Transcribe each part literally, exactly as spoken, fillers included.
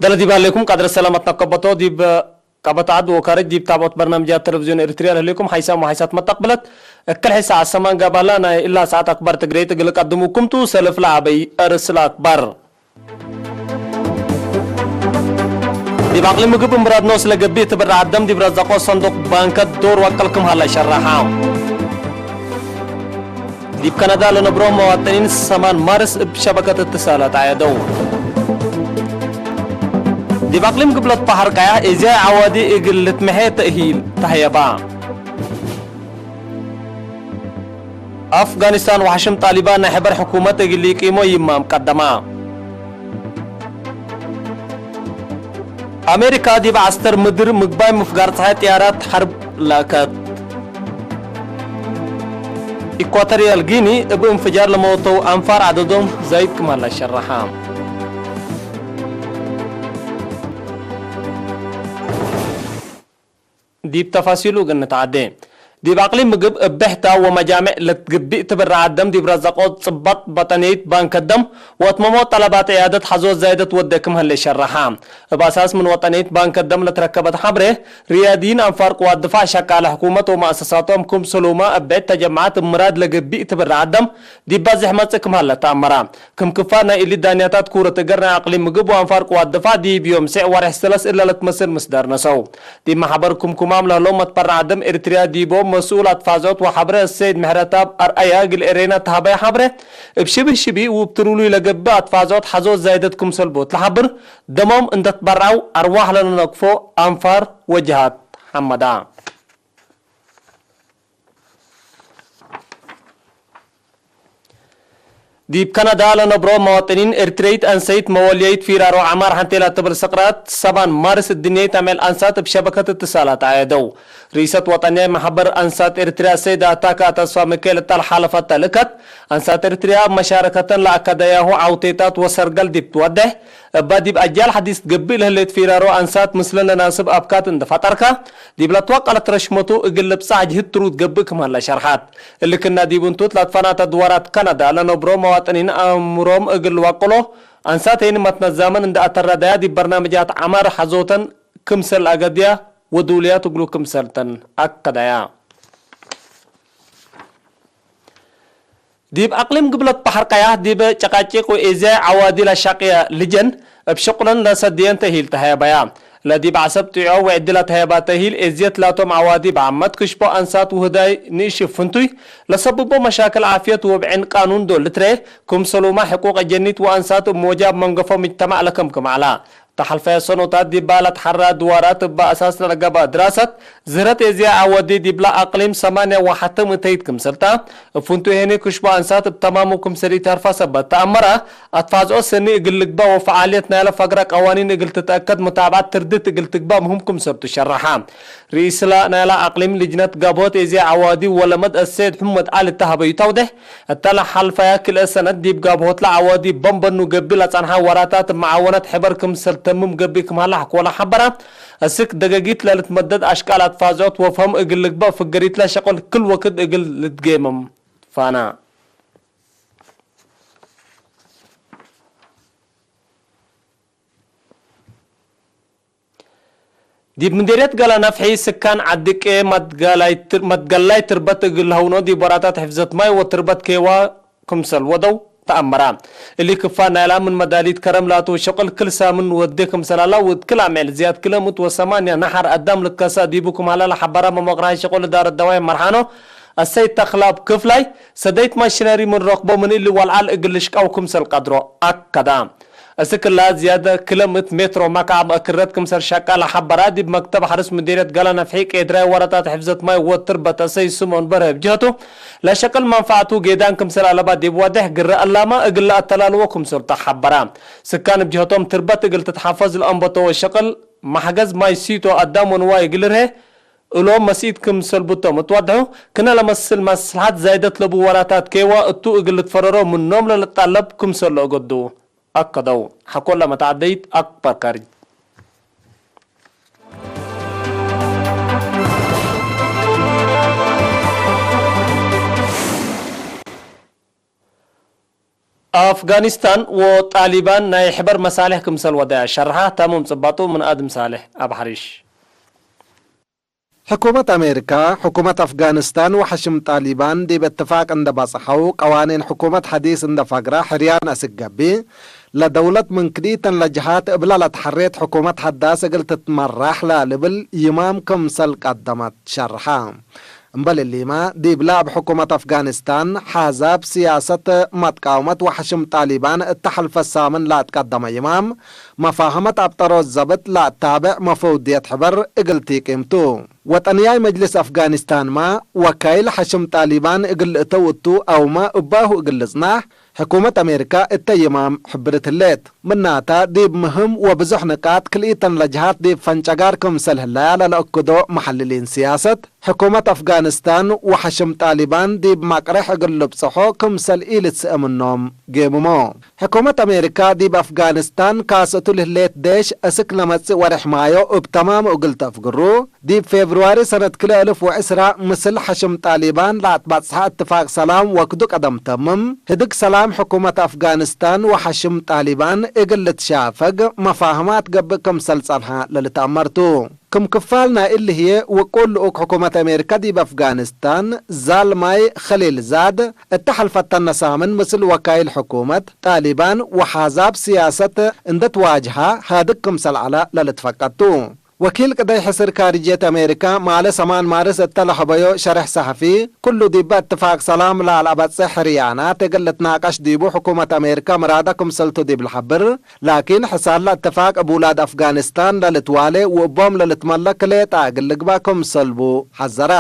ደለ ዲብ ሀሌኩም፣ ቃድረ ሰላመት ነከበቶ፣ ዲብ ቀበት ዐድ ወካርጅ ዲብ ታብዖት በርናምጃት ተለቪዝዮን ኤሪትርያ ለህሌኩም ሓይሳም ወሓይሳት መተቅብለት፣ እክል ሐ ሰዓት ሰማን ጋባህላ ናይ እላ ሰዓት አክባር ትግሬ እግል ቀድሙኩም ቱ። ሰልፍ ለዐበይ አርእስ ለአክባር። ዲብ አቅሊም ምግብ እምራድ ኖስ ለገብእ ትብረዕ አደም ዲብ ረዘቆ ሰንዱቅ ባንከት ዶር ወቅል ክም ሀለ ሸረሐ። ዲብ ከነዳ ለነብሮ መዋጥኒን ሰማን ማርስ እብ ሸበከት እትሳላት አየደው። ዲብ አቅሊም ግብለት በሐር ቀያሕ ኤዝያይ ዐዋዲ እግል ልትመሐ ተእሂል ተሀየባ። አፍጋኒስታን ወሐሽም ጣሊባን ናይ ሕበር ሕኩመት እግል ኢቂሞ ይማም ቀደማ። አሜሪካ ዲብ ዐስተር ምድር ምግባይ ምፍጋር ጸሓይ ጥያራት ሐርብ ለአከት። ኢኳቶሪያል ጊኒ እብ እንፍጃር ለመወተው አንፋር ዐደዶም ዛይድ ክም ሀለ ሸረሐ። ዲብ ተፋሲሉ እግል ንትዓዴ። ዲብ አቅሊም ምግብ እብ ብሕታ ወመጃምዕ ለትግቢእ ትብረዕ አደም ዲብ ረዘቆ ጽባጥ በጠንየት ባንክ ደም ወአትመሞ ጠለባት ዕያደት ሐዞት ዛይደት ወዴ ክም ህሌ ሸረሐ። እብ አሳስ ምን ወጠንየት ባንክ ደም ለትረከበት ሐብሬ፣ ርያድይን አንፋር ቅዋት ድፋዕ ሸቃለ ሕኩመት ወመአሰሳቶም ክምሰሉመ እብ ብዕድ ተጀመዐት እብ ምራድ ለገብእ ትብረዕ አደም ዲብ ባዝሕ መጽእ ክም ሀለ ተአመረ። ክም ክፋል ናይ እሊ ዳንያታት ኩረት እገር ናይ አቅሊም ምግብ ወአንፋር ቅዋት ድፋዕ ዲብ ዮም ሴዕ ወርሕ ሰለስ እለ ለትመስል ምስዳር ነሰው። ዲብ መሐበር ክምኩማም ለህለው መትበረዕ አደም ኤሪትርያ ዲቦ መስኡል አትፋዝዖት ወሐብረ እሰይድ ምሕረተኣብ አርአያ እግል ኤሬና ተሀበየ ሐብሬ፣ እብ ሽብህ ሽቢ ወእብ ትሩሉይ ለገብእ አትፋዝዖት ሐዞት ዛይደት ክምሰል ቦት ለሐብር፣ ደሞም እንደ ትበረዐው አርዋሕ ለነነቅፎ አንፋር ወጀሃት ሐመዳ። ዲብ ከነዳ ለነብሮ መዋጥኒን ኤሪትረይት አንሰይት መወልየይት ፊራሮ ዐማር ሐንቴ ለትብል ስቅራት፣ ሰባን ማርስ እድንየይት አምዕል አንሳት እብ ሸበከት እትሳላት አየደው። ርኢሰት ወጠንያይ መሐበር አንሳት ኤሪትርያ ሰይድ አታካ ተስፋ ሚካኤል እተ ለሓለፈት ተልእከት፣ አንሳት ኤሪትርያ እብ መሻረከተን ለአከደያሁ ዐውቴታት ወሰርገል ዲብ ትወዴሕ፣ እባ ዲብ አጅያል ሐዲስ ትገብእ ለህሌት ፊራሮ አንሳት ምስለን ለናስብ አብካት እንዴ ፈጠርካ፣ ዲብ ለትወቀለት ረሽመቱ እግል ልብጻሕ ጅህድ ትሩድ ገብእ ክም ሀለ ሸርሐት። እሊ ክና ዲብ እንቱት ለአትፈናተ ድዋራት ከነዳ ለነብሮ መዋጥኒን አእምሮም እግል ልዋቅሎ፣ አንሳተይን መትነዛመን እንዴ አተረዳያ ዲብ በርናምጃት ዐማር ሐዞተን ክምሰል አገድያ ወዱልያት እግሉ ክምሰልተን አከደያ። ዲብ አቅሊም ግብለት በሐር ቀያሕ ዲብ ጨቃጭቅ ወኤዝያይ ዐዋዲ ለሻቅየ ልጀን እብ ሽቁለን ለሰድየን ተእሂል ተሀየበያ። ለዲብ ዐሰብ ጢዖ ወዕድለ ተሀየባ ተእሂል ኤዝየት ላቶም ዐዋዲ በዐመት ክሽቦ አንሳት ውህዳይ ንእሽ ፍንቱይ ለሰብቦ መሻክል ዓፍየት ወብዕን ቃኑን ዶል ልትረኤ ክምሰሉመ ሕቁቅ እጀኒት ወአንሳት እብ ሞጃብ መንገፎ ምጅተማዕ ለከምክም ዐላ። ተሐልፈየ ሰኖታት ዲባ ለትሐራ ድዋራት እበ አሳስ ለገብአ ድራሰት፣ ዝህረት ኤዝያይ ዐዋዲ ዲብላ አቅሊም ሰማንያ ወሐተ ምእተይት ክምሰልታ፣ እብ ፍንቱይ ሄኒ ክሽቦ አንሳት እብ ተማሙ ክምሰል ኢተርፋ ሰበት ተአመረ፣ አትፋዝዖ ሰኒ እግል ልግበእ ወፈዓልየት ናይለ ፈግረ ቀዋኒን እግል ትትአከድ ሙታብዐት ትርድት እግል ትግበእ ምህም ክምሰልቱ ሸረሐ። ርኢስለ ናይለ አቅሊም ልጅነት ጋብሆት ኤዝያይ ዐዋዲ ወለመድ አሰይድ ሕመድ ዐሊ ተሀበዩ ተውዴሕ፣ እተ ለሐልፈያ ክልኤ ሰነት ዲብ ጋብሆትለ ዐዋዲ በንበኑ ገብእ ለጸንሐ ወራታት እብ መዓወነት ሕበር ክምሰል ተምም ገብእ ክም ሀለ ሐቆለ ሐበረ። እስክ ደገጊት ለልትመደድ አሽቃል አትፋዝዖት ወፈህም እግል ልግበእ ፍገሪትለ ሸቅል ክል ወክድ እግል ልትጌምም ፋና። ዲብ ምዴርየት ገላ ነፍሒ ስካን ዐድቄ መትገላይ ትር-፣ መትገላይ ትርበት እግል ለሀውኖ ዲብ ወራታት ሕፍዘት ማይ ወትርበት ኬዋ ክምሰል ወደው ተአመራ። እሊ ክፋል ናይላ ምን መዳሊት ከረም ላቱ ሸቅል ክል ሳምን ወዴ ክምሰል ዐላ ወእት ክል አምዕል ዝያድ ክለ ምእት ወሰማንያ ነሐር አዳም ልከሰእ ዲቡ ክም ሀለ ለሐበረ መመቅርሃይ ሸቅል እዳረት ደዋይ መርሓኖ አሰይድ ተክላብ ክፍላይ፣ ሰደይት ማሽነሪ ምን ረክቦ ምን እሊ ወልዓል እግል ልሽቃው ክምሰል ቀድሮ አከዳ። እስክ እላ ዝያደ ክለ ምእት ሜትሮ መካዕብ አክረት ክምሰል ሸቃ ለሐበራ ዲብ መክተብ ሐርስ ምዴርየት ገላ ነፍሒ ቄድራይ ወረታት ሕፍዘት ማይ ወትርበት አሰይድ ስምኦን በርሀ እብ ጀህቱ፣ ለሸቅል መንፈዐቱ ጌዳን ክምሰል አለባ ዲብ ዋዴሕ ግረ አላመ እግል ለአተላልዎ ክምሰል ተሐበራ። ስካን እብ ጀህቶም ትርበት እግል ትትሐፈዝ ለአንበተወ ሸቅል መሕገዝ ማይ ሲቶ አዳም ወንዋይ እግል ርሄ እሎም መስኢት ክም ሰልቡቶም እት ወድሑ፣ ክነ ለመስል መስልሐት ዛይደት ለቡ ወራታት ኬዋ እቱ እግል ልትፈረሮ ምኖም ለልትጠለብ ክምሰል ለእገዱ አከደው። ሐቆለ መተዐደይት አክበር ካርጅ። አፍጋኒስታን ወጣሊባን ናይ ሕበር መሳሌሕ ክምሰል ወደያ ሸርሐ። ተሙም ጽባጡ ምን አድም ሳሌሕ አብ ሐሪሽ። ሕኩመት አሜሪካ፣ ሕኩመት አፍጋኒስታን ወሐሽም ጣሊባን ዲብ እትፋቅ እንደ በጽሐው፣ ቀዋኒን ሕኩመት ሐዲስ እንደ ፈግራ፣ ሕርያን አስክ ገብእ፣ ለደውለት ምን ክልኢተን ለጀሃት እብላ ለትሐሬት ሕኩመት ሐዳስ እግል ትትመራሕ ለልብል ይማም ክምሰል ቀደመት ሸርሐ። እምበል እሊመ፣ ዲብለ እብ ሕኩመት አፍጋኒስታን፣ ሓዛብ፣ ስያሰት፣ መትቃውመት ወሐሽም ጣሊባን እተ ሐልፈ ሳምን ለአትቀደመ ይማም፣ መፋህመት አብጠሮት ዘብጥ ለአታብዕ መፈውድየት ሕበር እግል ቲ ቂምቱ። ወጠንያይ መጅልስ አፍጋኒስታንመ፣ ወካይል ሐሽም ጣሊባን እግል ልእተው እቱ አውመ እባሁ እግል ልጽናሕ፣ ሕኩመት አሜሪካ እተ ይማም ሕብርት ህሌት። ምናተ፣ ዲብ ምህም ወብዞሕ ንቃጥ ክልኢተን ለጀሃት ዲብ ፈንጨጋር ክምሰል ህለያ ለለአክዶ መሐልሊን ስያሰት፣ ሕኩመት አፍጋኒስታን ወሐሽም ጣሊባን ዲብ መቅሬሕ እግል ልብጽሖ ክምሰል ኢልትስአ ምኖም ጌምሞ። ሕኩመት አሜሪካ ዲብ አፍጋኒስታን ካስእቱ ለህሌት ዴሽ እስክ ለመጽእ ወሬሕ ማዮ እብ ተማሙ እግል ተአፍግሩ፣ ዲብ ፌብርዋሪ ሰነት ክልኤ እልፍ ወዕስራ ምስል ሐሽም ጣሊባን ለአትባጽሐ እትፋቅ ሰላም ወክዱ ቀደም ተምም፣ ህድግ ሰላም ሕኩመት አፍጋኒስታን ወሐሽም ጣሊባን እግል ልትሻፈግ መፋህማት ገብእ ክምሰል ጸንሐ ለልትአመር ቱ። ክም ክፋል ናይ እሊ ህዬ፣ ውቁል ልኡክ ሕኩመት አሜሪካ ዲብ አፍጋኒስታን ዛልማይ ኸሊልዛድ፣ እተ ሐልፈተነ ሳምን ምስል ወካይል ሕኩመት ጣሊባን ወሓዛብ ስያሰት እንደ ትዋጅሃ ሃድግ ክምሰል ዐለ ለልትፈቀድ ቱ። ወኪል ቅደይ ሕስር ካርጅየት አሜሪካ ማለ ሰማን ማርስ እተ ለሀበዮ ሸርሕ ሰሐፊ፣ ክሉ ዲበ እትፋቅ ሰላም ለአልአበጽሕ ሕርያናት እግል ልትናቀሽ ዲቡ ሕኩመት አሜሪካ ምራደ ክምሰልቱ ዲብ ለሐብር፣ ላኪን፣ ሕሳር ለእትፋቅ እብ ውላድ አፍጋኒስታን ለልትዋሌ ወእቦም ለልትመለክ ሌጣ እግል ልግባእ ክምሰል ቡ ሐዘረ።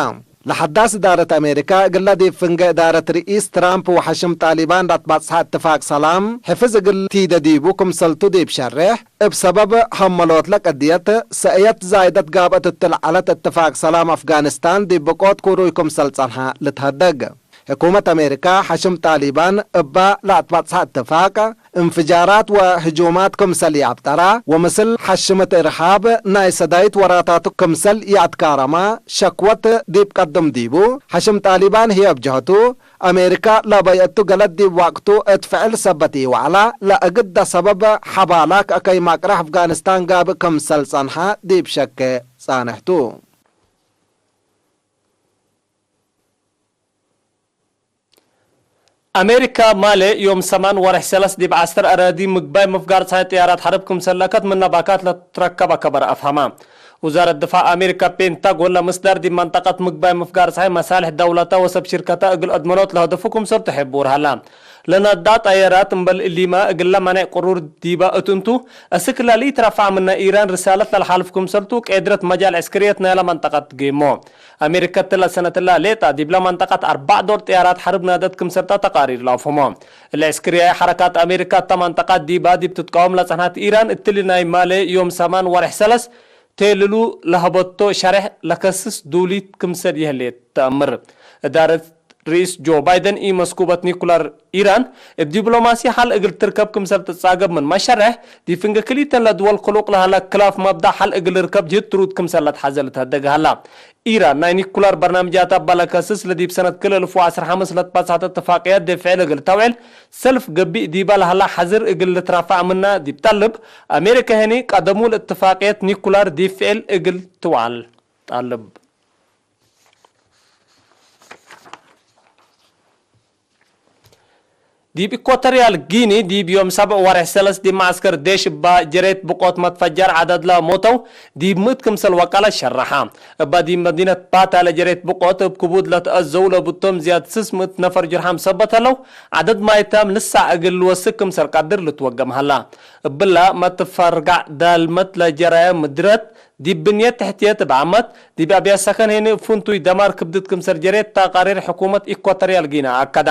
ለሐዳስ እዳረት አሜሪካ፣ እግለ ዲብ ፍንጌ እዳረት ርኢስ ትራምፕ ወሐሽም ጣሊባን ለአትባጽሐ እትፋቅ ሰላም፣ ሕፍዝ እግል ቲደ ዲቡ ክምሰልቱ ዲብ ሸሬሕ፣ እብ ሰበብ ሀመሎትለ ቅድየት፣ ሰእየት ዛይደት ጋብአት እቱ ለዐለት እትፋቅ ሰላም አፍጋኒስታን ዲብ ብቆት ክሩይ ክምሰል ጸንሐ ልትሀደግ። ሕኩመት አሜሪካ፣ ሐሽም ጣሊባን እባ ለአትባጽሐ እትፋቅ፣ እንፍጃራት ወህጁማት ክምሰል ይአብጠራ፣ ወምስል ሐሽምት እርሃብ ናይ ሰዳይት ወራታቱ ክምሰል ይአትካረማ ሸክወት ዲብ ቀድም ዲቡ፣ ሐሽም ጣሊባን ህዬ እብ ጀሀቱ፣ አሜሪካ ለበይአቱ ገለድ ዲብ ወቅቱ እት ፍዕል ሰበት ኢወዐላ፣ ለእግደ ሰበብ ሐባላክ አከይ ማቅረሕ አፍጋኒስታን ጋብእ ክምሰል ጸንሐ ዲብ ሸኬ ጻንሕ ቱ። አሜሪካ ማሌ ዮም ሰማን ወርሕ ሰለስ ዲብ ዐስተር አራዲ ምግባይ ምፍጋር ጸሓይ ጥያራት ሐርብ ክምሰል ለከት ምነ ባካት ለትረከበ ከበር አፍሀመ። ውዛረት ድፋዕ አሜሪካ ፔንታጎን ለምስዳር ዲብ መንጠቀት ምግባይ ምፍጋር ጸሓይ መሳልሕ ደውለተ ወሰብ ሽርከተ እግል አድመኖት ለሀደፉ ክምሰል ተሐቡር ሀላ። ለነዳ ጠየራት እምበል እሊመ እግለ መኔዕ ቅሩር ዲበ እት እንቱ፣ እስክ ለልኢትረፋዕ ምነ ኢራን ርሳለት ለልሓልፍ ክምሰልቱ፣ ቄድረት መጃል ዕስክርየት ናይለ መንጠቀት ጌሞ። አሜሪካ እትለ ሰነት እለ ሌጣ ዲብለ መንጠቀት አርበዕ ዶል ጥያራት ሐርብ ናደት ክምሰልታ ተቃሪር ለአፍህሞ። እለ ዕስክርያይ ሐረካት አሜሪካ እተ መንጠቀት ዲባ ዲብ ትትቃወም ለጸንሐት ኢራን እትሊ ናይ ማሌ ዮም ሰማን ወርሕ ሰለስ ቴልሉ ለሀበቶ ሸሬሕ ለከስስ ዱሊት ክምሰል ይህሌት ተአምር። እዳረት ርኢስ ጆ ባይደን ኢመስኩበት ኒኩለር ኢራን እብ ዲፕሎማሲ ሐል እግል ትርከብ ክምሰል ትጻገብ ምንመ ሸሬሕ፣ ዲብ ፍንጌ ክልኢተን ለድወል ክሉቅ ለሀለ ክላፍ መብዳእ ሐል እግል ልርከብ ጅህድ ትሩድ ክምሰል ለትሐዘ ልትሀደግ ሀላ። ኢራን ናይ ኒኩለር በርናምጃተ እበ ለከስስ ለዲብ ሰነት ክል እልፍ ወዐስር ሐምስ ለትበጽሐት እትፋቅየት ዲብ ፍዕል እግል ተውዕል ሰልፍ ገቢእ ዲበ ለሀላ ሐዝር እግል ልትረፈዕ ምነ ዲብ ጠልብ፣ አሜሪካ ህኒ ቀደሙ ለእትፋቅየት ኒኩለር ዲብ ፍዕል እግል ትውዐል ጠልብ። ዲብ ኢኮቶሪያል ጊኒ፣ ዲብ ዮም ሰብዕ ወርሕ ሰለስ ዲብ መዐስከር ዴሽ እባ ጀሬት ብቆት መትፈጀር ዐደድለ ሞተው ዲብ ምእት ክምሰል ወቀለ ሸረሐ። እባ ዲብ መዲነት ባታ ለጀሬት ብቆት እብ ክቡድ ለትአዘው ለብቶም ዝያድ ስስ ምእት ነፈር ጅርሓም ሰበት ህለው፣ ዐደድ ማይታም ንሳዕ እግል ልወስክ ክምሰል ቀድር ልትወገም ሀላ። እብላ መትፈርጋዕ ዳልመት ለጀራየ ምድረት፣ ዲብ ብንየት ተሕትየት እብ ዓመት፣ ዲብ አብያት ሰከን ህኒ እብ ፍንቱይ ደማር ክብድት ክምሰል ጀሬት ተቃሪር ሕኩመት ኢኮቶሪያል ጊኒ አከዳ።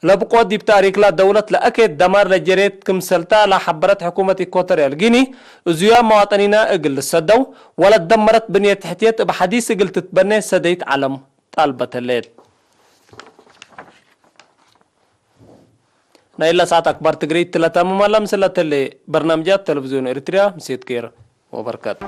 ለብቆት ዲብ ተእሪክላ ደውለት ለአኬት ደማር ለጀሬት ክምሰልታ ለሐበረት ሕኩመት ኢኮቶሪያል ጊኒ፣ እዙያም መዋጠኒና እግል ልሰደው፣ ወለደመረት ብንየት ተሕትየት እብ ሐዲስ እግል ትትበኔ ሰደይት ዐለም ጣልበት ህሌት። ናይለ ሰዓት አክባር ትግርይት ለተምመ ለምስለ ተሌ በርናምጃት ተለቪዝዮን ኤሪትርያ ምሴት ኬር ወበርከት።